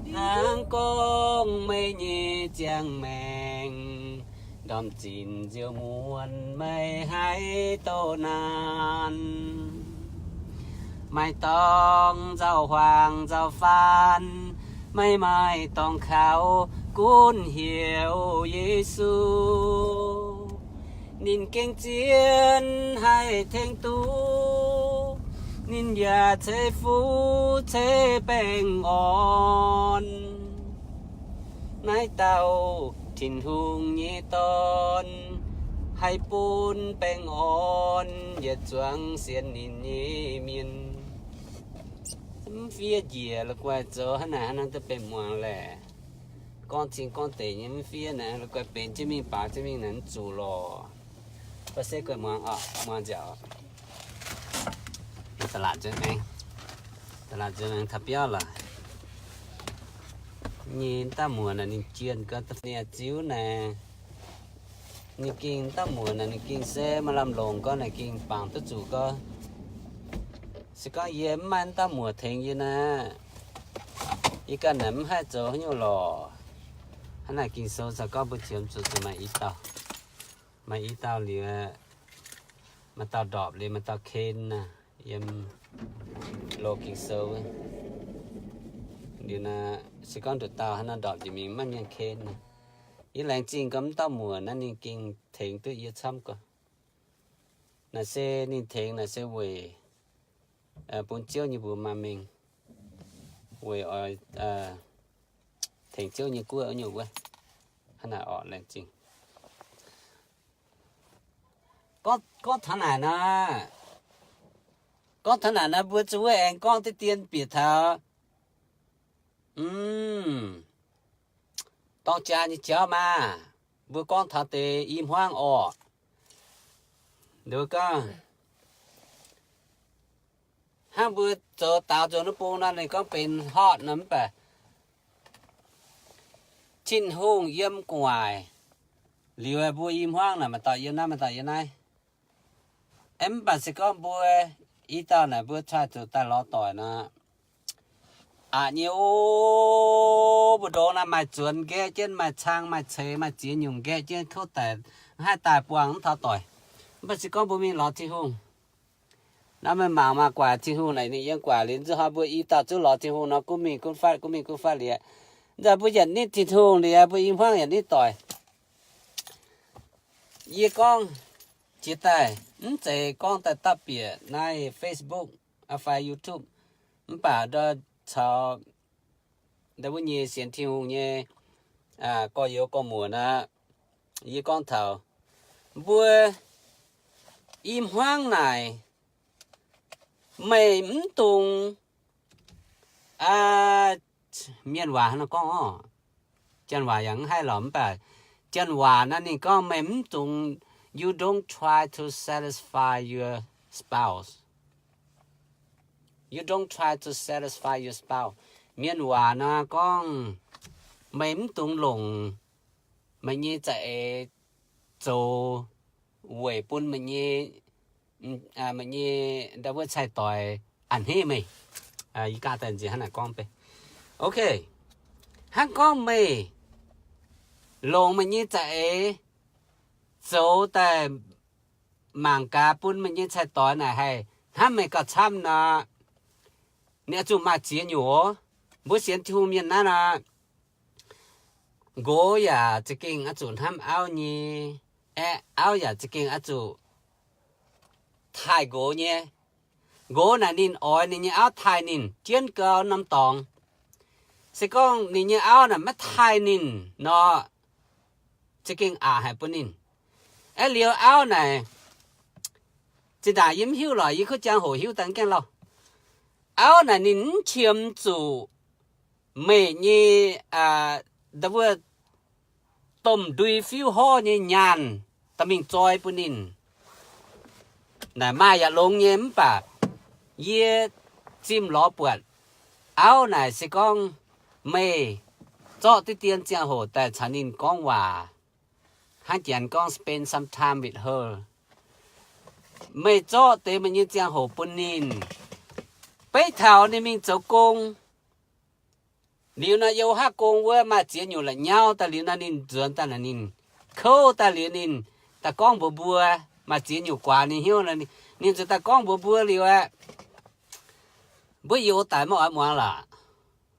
Hnangv gorngv meih nyei ziangh maengc, ndorm-zinh nziouv muonc meih haiz doqc naanc. Maiv dorngx nzauh huaang nzauh faanv, meih maiv dorngx kaux gunv heuc Yesu. Ninh gengh zien haih tengx duqv, ninh yaac ceix fuqv ceix baengh orn. Naaiv dauh Tin-Hungh nyei Dorn haih bun baengh orn yietc zuangx sienx ninh nyei mienh. Mv fiev njiec la'guaih zoux hnangv naaic, hnangv naaiv duqv benx muangx laeh. Gorngv cing gorngv deic nyei mv fiev naaic, la'guaih benx jienv mingh baaux jienv mingh naaic mv zuqc lorqc. Mv baac se guaih muangx oc, muangx nziaauc. Da'laatc nzuonx aengx, da'laatc nzuonx aengx taux biauv lorqc. Nyei dauh muoc naaic ninh jienh gau, da'nyeic ziouv naaic, ninh gengh dauh muoc naaic ninh gengh se maaih lamh longc gau, naaic gengh bangc duqv zuqc gau. Se gorngv yie mv maaih dauh muoc tengx yie naaic, yie ganh naaic mv haih zoux haaix nyungc lorqc. Hnangv naaic Ging-Sou caux gorngv mbuo qiemx zuqc zuqc maaih i dauh, maaih i dauh liuz, maaih dauh ndorpc liuz maaih dauh ken naaic yiem loz Ging-Sou. Liuz naaic se gorngv nduqc dauh hnangv naaiv ndorpc njiec mingh maiv mienh ken naaic. Yie laengz zingh gau mv dauh muoc naaiv ninh gengh tengx duqv yie camv gau. Naaic se ninh tengx naaic se weic bun Ziouv nyei mbuox maaih mengh, weic oix tengx Ziouv nyei guoqv nyungc wuov. Hnangv naaic orqc, laengz zingh. Gorngv taux naaic nor, gorngv taux naaic nor mbuo zuqc wuov aengx gorngv deix dien bieqc taux dorng jaa nyei jauv maah. Mbuo gorngv taux deix i hmuangv orqc. Nduov gorngv hnangv mbuo zoux daaux nzuonx wuov bung nor, ninh gorngv benx hot nor mv baac Tin-Hungh yiem gu'nguaaic liuz, mbuo i hmuangv naaic maaih dauh yiem naaiv, maaih dauh yiem naaiv. Mv baac se gorngv mbuo i dauh naaic mbuo try zuqc daaih lorz doic nor, aqc nyei o, mbu'ndongx naaiv maaih zuonx nqaeqv jienv, maaih cang, maaih ceix, maaih ziex nyungc nqaeqv jienv, kouv daic, haih daaih buangh mv taux doic. Mv baac se gorngv mbuo mingh lorz Tin-Hungh, naaiv meih mangc maah, guaax Tin-Hungh naaic ninh yiem guaax liuz, nzunc hnoi mbuo i dauh zungv lorz Tin-Hungh nor, gunv mingh gunv fatv, gunv mingh gunv fatv liuz, nzunc mbuo yietc nitv Tin-Hungh liuz, mbuo i hmuangv yietc nitv doic. Yie gorngv jiex daaih mv zeiz gorngv daaih dauh bieqc naaiv Facebook fai YouTube, mv baac ndau caux ndau wuov nyei sienx Tin-Hungh nyei gorx-youz gorx-muoc aqv. Yie gorngv taux mbuo i hmuangv naaic, meih mv dungx, mienh waac hnangv nor gorngv orqc, janx waac yaac mv haih lorqc, mv baac janx waac naaiv ninh gorngv meih mv dungx, you don't try to satisfy your spouse. You don't try to satisfy your spouse. Mienh waac nor gorngv meih mv dungx longc meih nyei za'eix zoux weic bun meih nyei, meih nyei ndau wuov cai-doix a'hneiv meih. Yie gaav daaih nziex hnangv naaic gorngv beiv. Ok, hnangv gorngv meih longc meih nyei za'eix zoux daaih mangc gaax bun meih nyei cai-doix naaic haih hnamv meih gauh camv nor, ninh oix zuqc maaih ziex nyungc oc. Mbuo sienx Tin-Hungh mienh naaiv nor, nqox yaac za'gengh oix zuqc hnamv auv nyei, aeqv, auv yaac za'gengh oix zuqc taaih nqox nyei. Nqox naaic ninh oix ninh nyei auv taaih ninh jienv gau norm dorngx. Se gorngv ninh nyei auv naaic maiv taaih ninh nor, za'gengh aqc haic bun ninh. Aeqv, liuz auv naaic, zinh ndaangc yie mv hiuv lorqc, yie kuv ziangh hoc hiuv daaih gaengh lauh. Auv naaic ninh mv qiemx zuqc meih nyei, ndau wuov, domh ndui fiuv horv nyei nyaanh dorh mingh zoi bun ninh. Naaic maaih yaac longx nyei, mv baac yie zimh lorz buatc auv naaic se gorngv meih zorqv diqv dien ziangh hoc daaih caux ninh gorngv waac, hnangv Janx gorngv spend some time with her. Meih zorqv deix meih nyei ziangh hoc bun ninh. Beiv taux ninh mingh zoux gong, Liuz nor, yiem wuov haav gong wuov maaih ziex nyungc la'nyauv daaih liuz nor, ninh nzuonx daaih naaic, ninh kouv daaih liuz ninh daaih gorngv mbuox mbuo, maaih ziex nyungc guaax ninh hnyouv nor, ninh nzuonx daaih gorngv mbuox mbuo liuz aeqv, mbuo youz daic maiv oix muangx lorqc.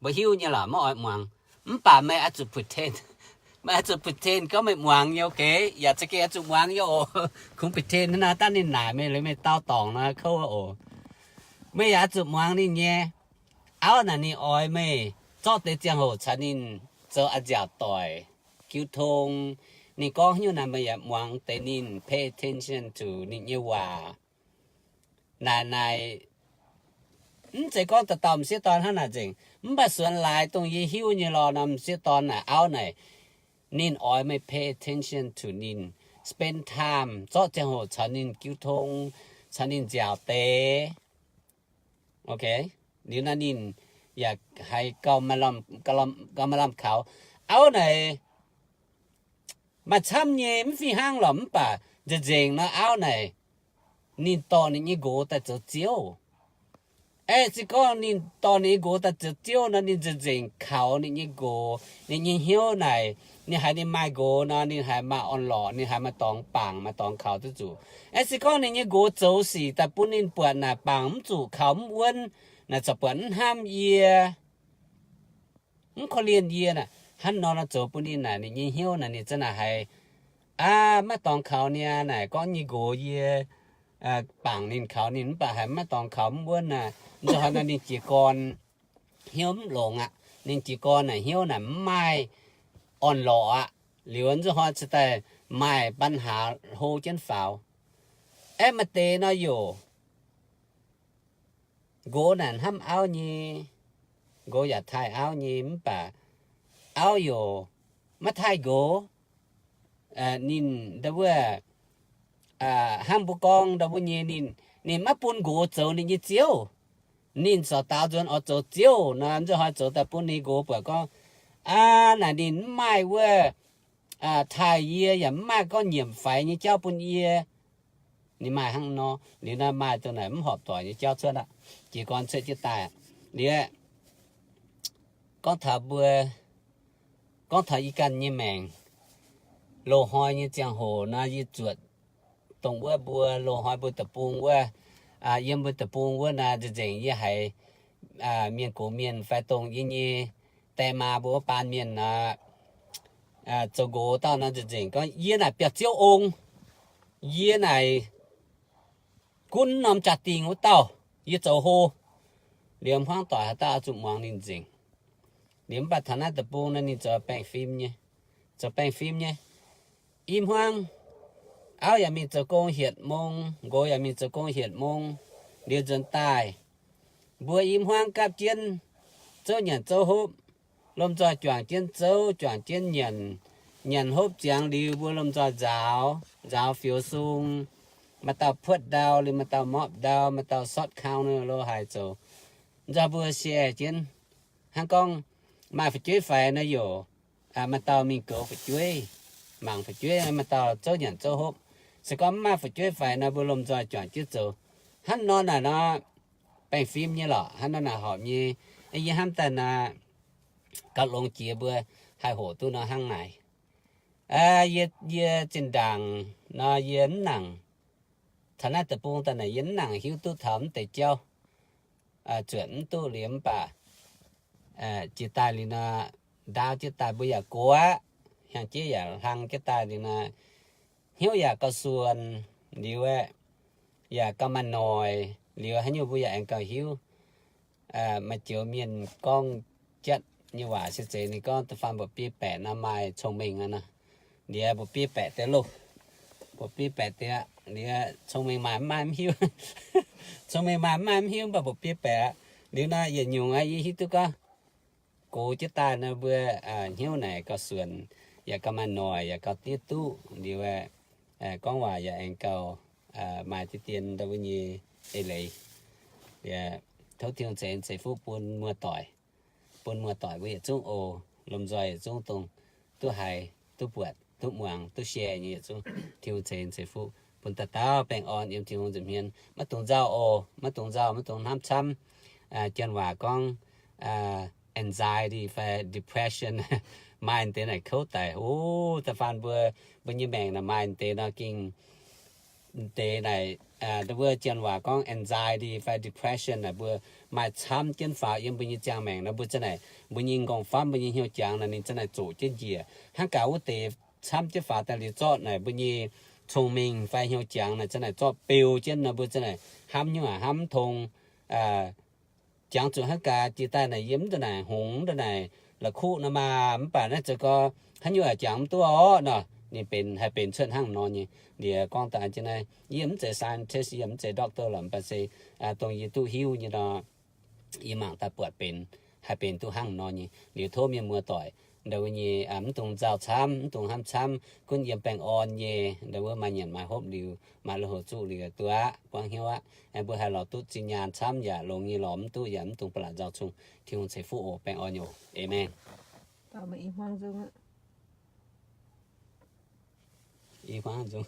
Mbuo hiuv nyei lorqc, maiv oix muangx. Mv baac meih oix zuqc pretend, meih oix zuqc pretend gorngv meih muangx nyei, okay? Yaac za'gengh oix zuqc muangx nyei oc. Kungx pretend hnangv naaiv, dangh ninh naaic meih liuz meih dau dorngc nor kouv oc. Meih yaac oix zuqc muangx ninh nyei. Auv naaic ninh oix meih zorqv deix ziangh hoc caux ninh zoux a'nziaauc doic, jiu tong. Ninh gorngv haaix nyungc naaic meih yaac muangx deix ninh, pay attention to ninh nyei waac. Naaic, naaic, mv zeiz gorngv dauh dauh m'sieqv dorn hnangv naaic nzengc, mv baac suonx laaix dongh yie hiuv nyei lorqc nor, m'sieqv dorn naaic, auv naaic, ninh oix meih pay attention to ninh, spend time, zorqv ziangh hoc caux ninh jiu tong, caux ninh nziaauc deix. Okay, liuz nor ninh yaac haiz gauh maaih lamh kaux. Auv naaic maaih camv nyei, mv fih hnangv lorqc, mv baac nzengc-nzengc nor auv naaic, ninh dorh ninh nyei nqox daaih zoux ziouv. Aeqv, se gorngv ninh dorh ninh nyei nqox daaih zoux ziouv nor, ninh nzengc-nzengc kaux ninh nyei nqox, ninh nyei hnyouv naaic, ninh haiz ninh maaih nqox nor, ninh haiz maaih orn-lorqc, ninh haiz maaih dorngx bangc, maaih dorngx kaux duqv zuqc. Aeqv, se gorngv ninh nyei nqox zoux sic daaih bun ninh buatc naaic bangc mv zuqc, kaux mv wuonv, naaic corc buatc mv hnamv yie, mv korv-lienh yie naaic, hnangv nor nor zoux bun ninh naaic, ninh nyei hnyouv naaic ninh za'naaic haiz, aa, maiv dorngx kaux niaa naaic, gorngv nyei nqox yie, bangc ninh kaux ninh mv baac haiz maiv dorngx kaux mv wuonv naaic, nzunc hnoi nor ninh jiez gorn hnyouv mv longx aqv. Ninh jiez gorn naaic hnyouv naaic mv maaih orn-lorqc aqv. Liuz nzunc hnoi cingx daaih maaih ปัญหา hlo jienv faaux. Aeqv, maaih deix nor youc nqox naaic hnamv auv nyei, nqox yaac taaih auv nyei, mv baac auv youc maiv taaih nqox. Ninh ndau wuov, hnangv mbuo gorngv ndau wuov nyei, ninh, ninh maiv bun nqox zoux ninh nyei ziouv. Ninh zorc daaux nzuonx oix zoux ziouv nor, nzunc hnoi zoux daaih bun ninh nqox buatc gorngv, aa, naaic ninh mv maaih wuov, taaih yie yaac mv maaih gorngv nyiemc faix nyei jauv bun yie. Ninh maaih hnangv nor, liuz naaiv maaih dongh naaic mv horpc doic nyei jauv cuotv aqv. Jiez gorn cuotv jienv daaih. Liuz gorngv taux mbuo, gorngv taux yie ganh nyei maengc, loz-hnoi nyei ziangh hoc nor yie zuotc dongh wuov mbuo loz-hnoi mbuo deic-bung wuov, yiem mbuo deic-bung wuov naaic nzengc-nzengc yie haiz mienh gox mienh fai dongh yie nyei die maa mbuo wuov baan mienh nor, zoux nqox dauh nor nzengc-nzengc gorngv yie naaic biauv-ziouv ong, yie naaic gunv norm jaa-dingh wuov dauh, yie zoux hlo. Liuz hmuangv doic haaix dauh oix zuqc muangx ninh nzengc. Liuz mv baac taux naaiv deic-bung nor ninh zoux baengh fim nyei, zoux baengh fim nyei. I hmuangv auv yaac mingh zoux gong hietc mong, nqox yaac mingh zoux gong hietc mong. Liuz nzuonx daaih, mbuo i hmuangv gapv jienv zouv nyanc zouv hopv, lomh nzoih juangc jienv zouv, juangc jienv nyanc. Nyanc hopv ziangx liuz mbuo lomh nzoih nzaaux, nzaaux fioux sung. Maaih dauh puotv ndau, liuz maaih dauh mopv ndau, maaih dauh sortv kau nor lo haaix zoux. Nzoih mbuo share jienv, hnangv gorngv maaih fu'jueiv faix nor youc maaih dauh mingh goux fu'jueiv, mangc fu'jueiv, maaih dauh zouv nyanc zouv hopv. Se gorngv mv maaih fu'jueiv faix nor mbuo lomh nzoih juangc jienv zoux. Hnangv nor naaic nor, baengh fim nyei lorqc, hnangv nor naaic horpc nyei. Yie hnamv daaih naaic, gauh longx jiex mbuo haih hoqc duqv nor hnangv naaic. Yie zinh ndaangc nor yie mv nangc, taux naaiv deic-bung daaih naaic yie mv nangc hiuv duqv taux mv deix jauv, zuotc mv duqv liuz mv baac jiex daaih liuz nor, ndaauv jienv daaih mbuo yaac gox aqv, hnyangx-jeiv yaac hlang jienv daaih liuz nor, hnyouv yaac gauh suonc liuz aeqv, yaac gauh maaih noic liuz haaix nyungc mbuo yaac aengx gauh hiuv. Maaih joux mienh gorngv jatv nyei waac se zeiz ninh gorngv da'faanh mba'biei baeqc nor maaih cong-mengh aqv nor. Liuz mba'biei baeqc deix loh, mba'biei baeqc deix aqv. Liuz cong-mengh maaih mv maaih mv hiuv. Cong-mengh maaih mv maaih mv hiuv, mv baac mba'biei baeqc aqv. Liuz nor yietc nyungc aqv, yie hiuv duqv gorngv gox jienv daaih nor mbuo hnyouv naaic gauh suonc, yaac gauh maaih noic, yaac gauh diev duqv. Liuz aeqv, gorngv waac yaac aengx gauh maaih deix dien ndau wuov nyei eix leiz. Tov Tin-Hungh ceix ceix fuqv bun muoz-doic, bun muoz-doic mbuo yietc zungv oc. Lomh nzoih yietc zungv dongh duqv haiz, duqv buatc, duqv muangx, duqv share nyei yietc zungv, Tin-Hungh ceix ceix fuqv bun dauh dauh baengh orn yiem Tin-Hungh nza'hmien. Maiv dungx nzauh oc, maiv dungx nzauh, maiv dungx hnamv camv. Janx waac gorngv, anxiety fai depression, maaih deix naaic kouv daic. O, da'faanh mbuo, mbuo nyei maengc naaic maaih deix nor gengh deix naaic, mbuo janx waac gorngv anxiety fai depression naaic, mbuo maaih camv jienv faaux yiem mbuo nyei ziangh maengc nor, mbuo za'naaic, mbuo nyei nqorngv-famv, mbuo nyei hnyouv jangx naaic, ninh za'naaic zoqc jienv njiec. Hnangv gaax wuov deix camv jienv faaux daaih liuz zorqv naaic mbuo nyei cong-mengh fai hnyouv jangx naaic za'naaic zorqv beu jienv nor, mbuo za'naaic hnamv hnyouv aac hnamv mv tong. Jangx zuqc hnangv gaax jiex daaih naaic yie mv deix naaic hngongx, mv deix naaic la'kuqv nor maah, mv baac naaiv zoux gau haaix nyungc yaac jangx mv duqv orqv nor, ninh benx, haih benx cuotv hnangv nor nyei. Liuz gorngv daaih jienv naaiv, yie mv zeiz scientist, yie mv zeiz doctor lorqc, mv baac se dongh yie duqv hiuv nyei nor, yie mangc daaih buatc benx, haih benx duqv hnangv nor nyei. Liuz tov mienh muoz-doic, ndau wuov nyei, mv dungx nzauh camv, mv dungx hnamv camv, gunv yiem baengh orn nyei, ndau wuov maaih nyanc maaih hopv liuz, maaih lui-houx zuqv liuz duqv aqv, buangv hnyouv aqv. Mbuo haih lorz duqv zinh nyaanh camv yaac longx nyei, lorz mv duqv yaac mv dungx ba'laqc nzauh cung. Tin-Hungh ceix fuqv oc, baengh orn oc. Aamen. I hmuangv nzung.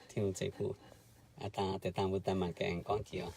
Tin-Hungh ceix fuqv. Deix dangh mbuo daaih mangc gaax aengx gorngv jiex.